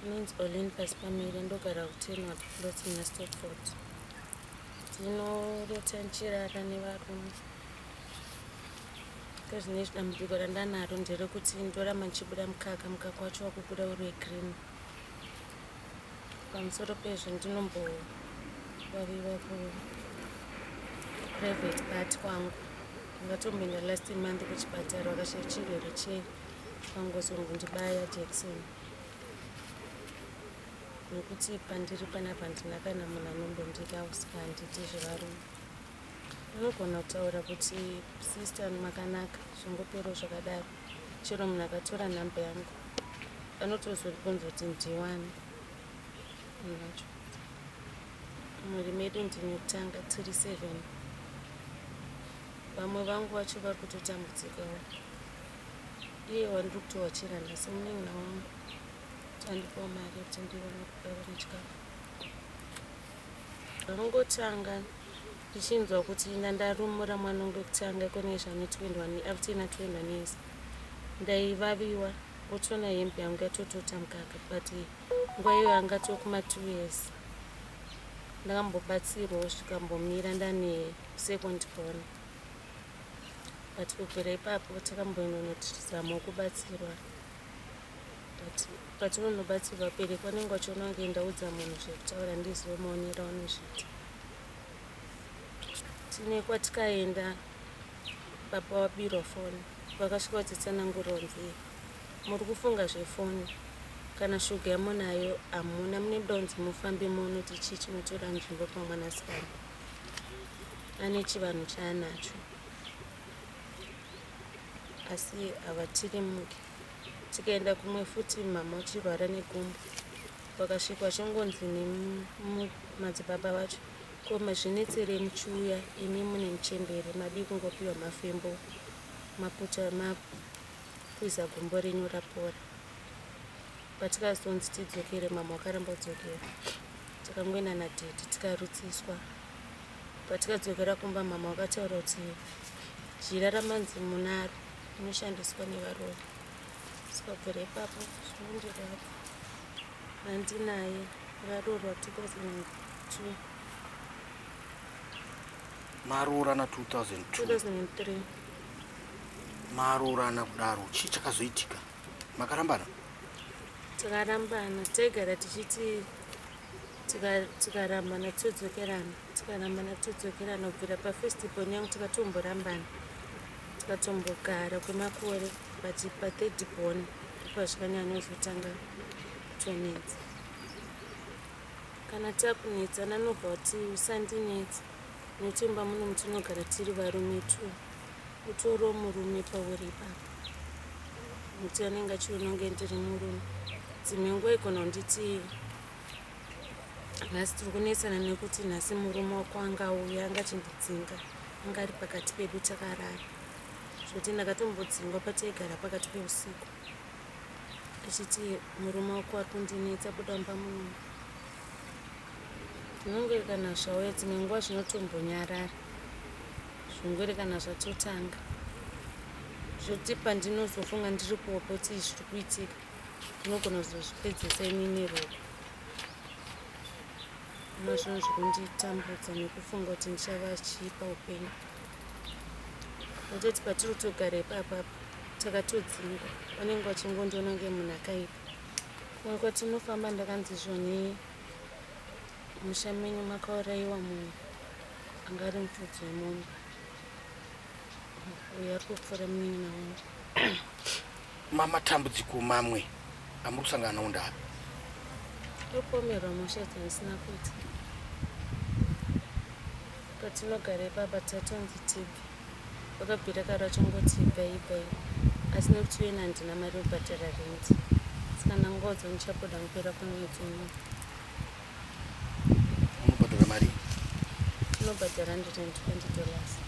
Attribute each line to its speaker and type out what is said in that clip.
Speaker 1: Inonzi Olin Pasipamire, ndogara kuTenward Plot muna Stokford. Ndinorota ndichirara nevarume. Kozvinezvi dambudziko randanaro nderekuti ndoramba ndichibuda mukaka, mukaka wacho wakubuda uri wegreen. Pamusoro pezvo ndinombovaviwa kuprivate part kwangu. Ndakatomboenda last month kuchipatara vakashaya chirwere chei vangozongondibaya jekiseni nekuti pandiri panapa handina kana munhu anombondida saka handiti zvevarume. Unogona kutaura kuti sister makanaka zvingopero zvakadaro chero munhu akatora nhamba yangu anotozobvunza kuti ndiwani munhu wacho. Mumhuri medu ndini wekutanga tiri seven vamwe vangu vacho vari kutotambudzikawo. Iye wandiri kutowachira nhasi munin'ina wangu kuti andipawo mari yekuti ndione kubawa nechikafu. Zvakangotanga ndichinzwa kuti ndandarumura mwana wangu wekutanga kune zvane 21 up to 21 years ndaivaviwa wotoona hembe yangu yatotota mukaka but nguva iyoyo anga tokuma 2 years ndakambobatsirwawo zvikambomira ndane second born but kubvira ipapo takambononotizamawo kubatsirwa but patinonobatsirwa vabereki vanenge vachiona kunge ndaudza munhu zvekutaura ndizive maonero aunozviita tine kwatikaenda baba wabirwa foni vakasvika vachitsanangura kunzi muri kufunga zvefoni kana shuga yamunayo hamuna mune donzi mufambe muone kuti chii chinotora nzvimbo pamwanasikana ane chivanhu chaanacho asi havatirimuki tikaenda kumwe futi mama uchirwara negumbo vakasvika vachingonzi nemadzibaba vacho ko mazvinetserei muchiuya imi mune muchembere madii kungopiwa mafembo maputa makwiza gumbo renyu rapora patikazonzi tidzokere mama wakaramba kudzokera takangoenda nadhedhi tikarutsiswa patikadzokera kumba mama wakataura kuti jira ramanzi munaro rinoshandiswa nevaroyi saka kubvira ipapo zvinondirwadza handinaye akaroorwa 2002
Speaker 2: Maroorana 2002.
Speaker 1: 2003
Speaker 2: Maroorana kudaro chii chakazoitika? Makarambana?
Speaker 1: Takarambana taigara tichiti tikarambana todzokerana tikarambana todzokerana kubvira pafirst born yangu tikatomborambana tikatombogara kwemakore but pathird born ndopazvikanyanya kuzotanga kutonetsa kana takunetsana anobva kuti usandinetsa nekuti mumba muno mutinogara tiri varume two utoriwo murume pauri ipapo nekuti anenge achiona kunge ndiri murume dzimwe nguva igona kunditi nhasi tiri kunetsana nekuti nhasi murume wako anga auya anga achindidzinga anga ari pakati pedu takarara zvekuti ndakatombodzingwa pataigara pakati peusiku achiti murume wako ari kundinetsa buda mumba muno zvinongori kana zvauya dzimwe nguva zvinotombonyarara zvingori kana zvatotanga zvekuti pandinozofunga ndiri kuhope kuti zviri kuitika ndinogona kuzozvipedzisa ini neruoko Hama zvinhu zvekunditambudza nekufunga kuti ndichava chii paupenyu. Nototi patiri kutogara ipapa takatodzingwa vanenge vachingondiona kunge munhu akaipa. Kumwe kwatinofamba ndakanzi zvoni musha menyu makaurayiwa munhu anga ari mufudzi wemombe uyo ari kupfuura munin'ina wangu.
Speaker 2: Mamatambudziko mamwe amuri kusangana nawo ndaapi?
Speaker 1: Kupomerwa mhosva dzandisina kuita. Patinogara ipapa tatonzi tibve. Vakabvira kare vachingoti ibvai ibvai asi nekuti uye handina mari yekubhadhara rent. Saka ndangoudza ndichabuda kupera kwemwedzi uno.
Speaker 2: Unobhadhara mari?
Speaker 1: Tinobhadhara $120.